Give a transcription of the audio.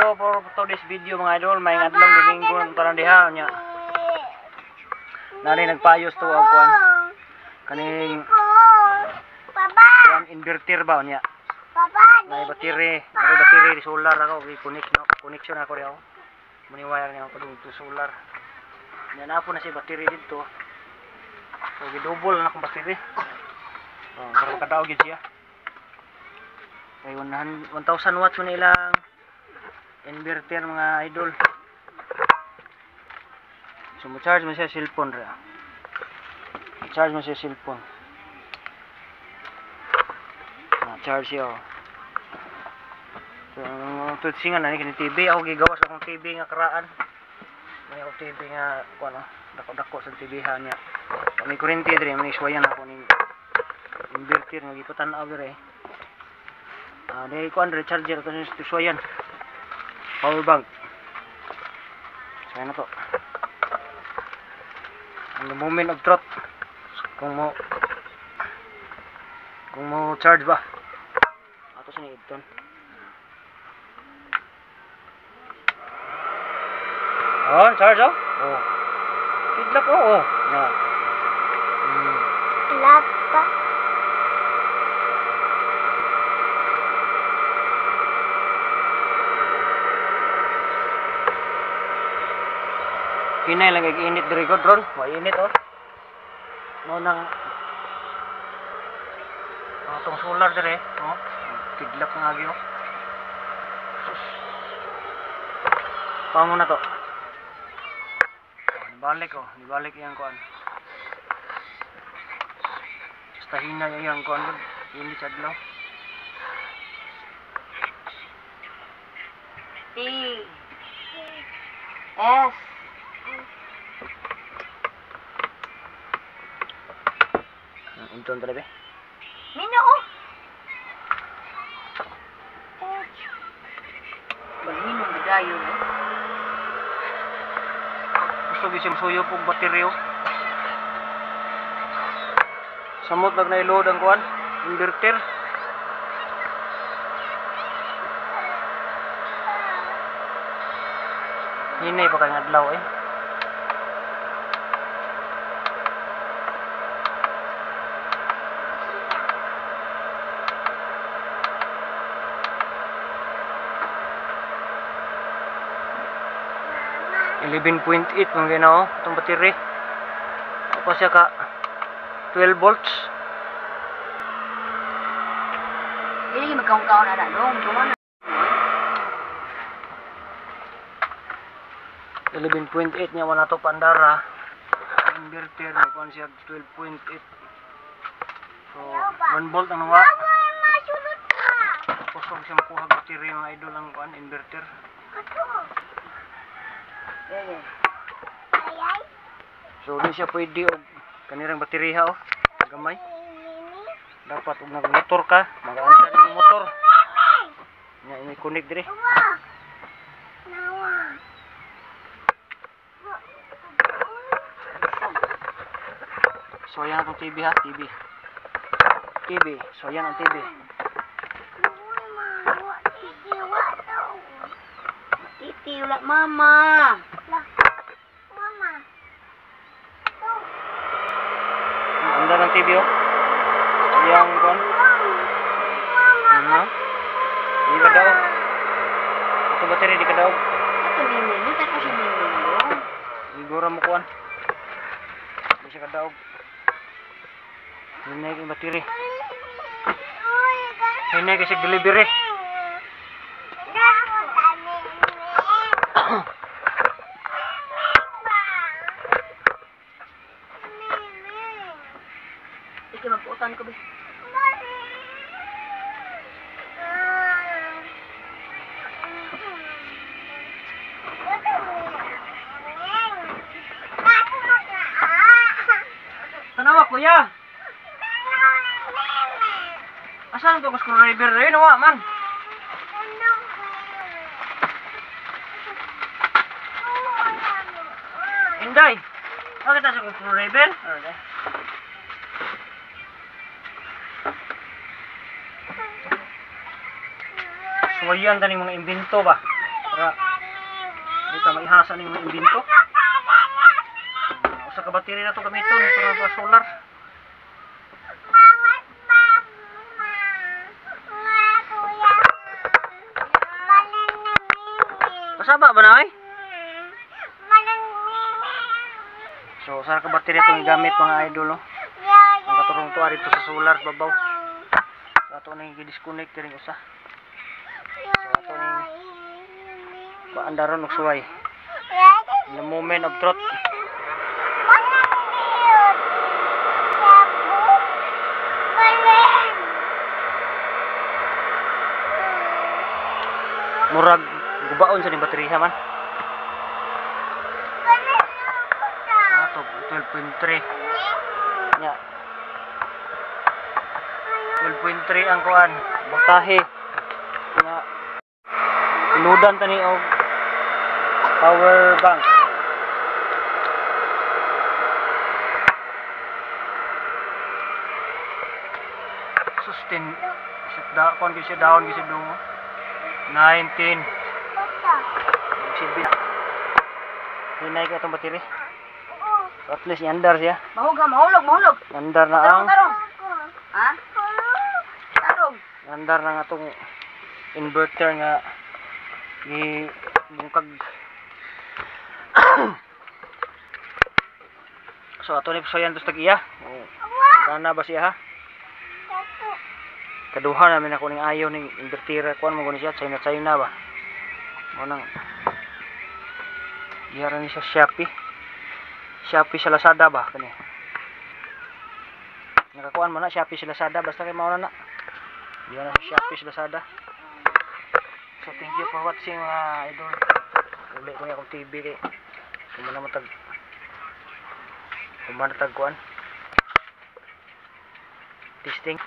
So for today's video, mga idol, may adlaw Domingo ng tanan diha nya. Nani nagpayos to og kuan kaning kuan inverter ba nya. Nay battery solar ako gi-connect no, connection ako riyo. Muni wire niya padung to solar. Nya na po na si battery dito. So gidouble na akong battery. Oh, para makadaog gyud siya. Kay 1,000 watts man ilang inverter, mga idol. So mo charge man siya cellphone ra. Charge mo siya cellphone. Na charge siya, oh. So tutsingan na ni kini TV ako gigawas akong TV nga karaan. May ako TV nga kuan, oh, dako-dako sa TV ha niya. May kuryente diri, may iswayan ako ning inverter nga gipatan-aw diri. Ah, dahil kuan diri charger to sa iswayan. Power bank. So na to. Ang the moment of truth. Kung mo charge ba. Ato sa ni Ibton. Oh, charge oh. Oh. Kidlap oh. Oh. Na. Lapa. Hinay lang kay init diri ko drone. Wa init oh. Mo nang ang atong solar dire, oh. Kidlap nga agi oh. Sus. Pamo na to. Oh, nibalik oh, nibalik iyang kuan. Basta hinay iyang kuan gud. Init sa adlaw. T S. Inton talaga. Mino oh. H. Balhinong gidayon eh. Gusto gyud siya musuyop og bateryo. Samot nag na-load ang kuan, inverter. Hinay pa kay adlaw eh. 11.8 mga ginoo itong battery. Tapos siya ka 12 volts. Dili magkaon-kaon ana dong, duman na. 11.8 niya wala to pandara. Ang inverter may kuan siya 12.8. So 1 volt ang nawa. Masulot ka. Kusog siya makuha battery, mga idol, ang kuan inverter. Ato. Eh. Ayay. So di siya pwede og kanirang baterya oh. Gamay. Dapat og nagmotor ka, mag-answer imong motor. Nya ini connect dire. Nawa. Nawa. So ayan atong TV ha, TV. TV. So ayan ang TV. Titi wala mama. Mama. Ang andar ng TV oh. Iyang kon. Mama. Di ka daw. Ato battery di ka daw. Ato mimi, ni ta ko si mimi dong. Igora mo kuan. Di siya kadaog. Hinay kay battery. Hinay kay siya delivery. Iki magpuotan ko be. Tanawa kuya. Asan to screwdriver rin wa man. Inday. Bakit sa screwdriver? Okay. Suwayan taning mga imbento ba? Para di ta maihasa ning mga imbento. Usa ka battery na to gamiton para sa solar. Pasaba ba na ay? So usa ka battery itong gigamit, mga idol, no? Ang katurong to dito sa solar sa babaw. So ato nang gi-disconnect diri usa. So ato ning paandaron og suway. In the moment of truth. Murag gubaon sa ning baterya man. Ato 12.3. Nya. 12.3 ang kuan, voltahe. Nya. Inudan tani og power bank. Sustain shut down kuan gyud siya, down gyud siya dong. 19 silbi. Hinay ka itong battery. So at least iandar siya. Mahuga, mahulog, mahulog. Andar na Tarong, ang tarong. Ha? Tarong. Andar na nga atong inverter nga gi bungkag. So ato ni pasuyan to sa tag-iya. Gana ba siya, ha? Kaduha namin ako ning ayo ning inverter, kuan mo gani siya, China China ba. Mo nang iya ra ni sa Shopee. Shopee sa Lazada ba kani. Nakakuan mo na Shopee sa Lazada, basta kay mao na na. Diya na sa Shopee sa Lazada. So thank you for watching, mga idol. Uli ko niya akong TV kay kumana tag kuan. Testing.